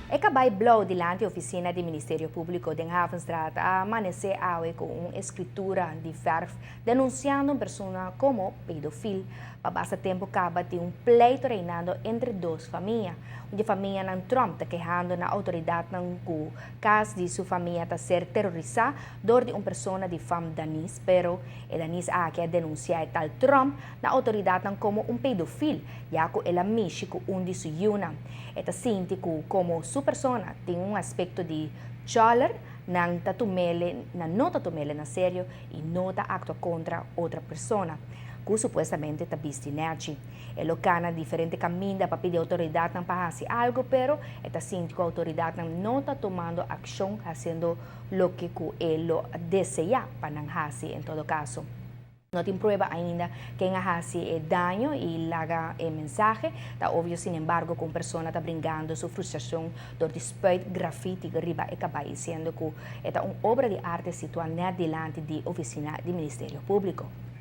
E kabai blou dilanti ofisina di Ministerio Públiko den Havenstraat a amanesé awe ku un eskritura di fèrf denunsiando un persona komo pedofil. Pa basta tempu kaba tin un pleito reinando entre dos famia. Un di e famianan Trump ta kehando na outoridatnan ku kas di su famia ta ser terorisá dor di un persona di fam Danis, pero e Danis aki a denunsiá e tal Trump na outoridatnan komo un pedofil ya ku el a mishi ku un di su yiunan. E ta sinti ku komo su persona tin un aspekto di choler, nan ta tumele nan no ta tumele na serio i no ta aktua kontra otro persona ku supuestamente ta bisti nèchi. E lo kana diferente kaminda pa pidi outoridatnan pa hasi algu, pero e ta sinti ku outoridatnan no ta tumando akshon hasiendo loke ku e lo deseá pa nan hasi en todo kaso. No tin prueba ainda ken a hasi e daño i laga e mensahe. Ta obvio sinembargo ku un persona ta bringando su frustrashon dor di spuit grafiti riba e kabai siendo ku e ta un obra di arte situá nèt dilanti di ofisina di Ministerio Públiko.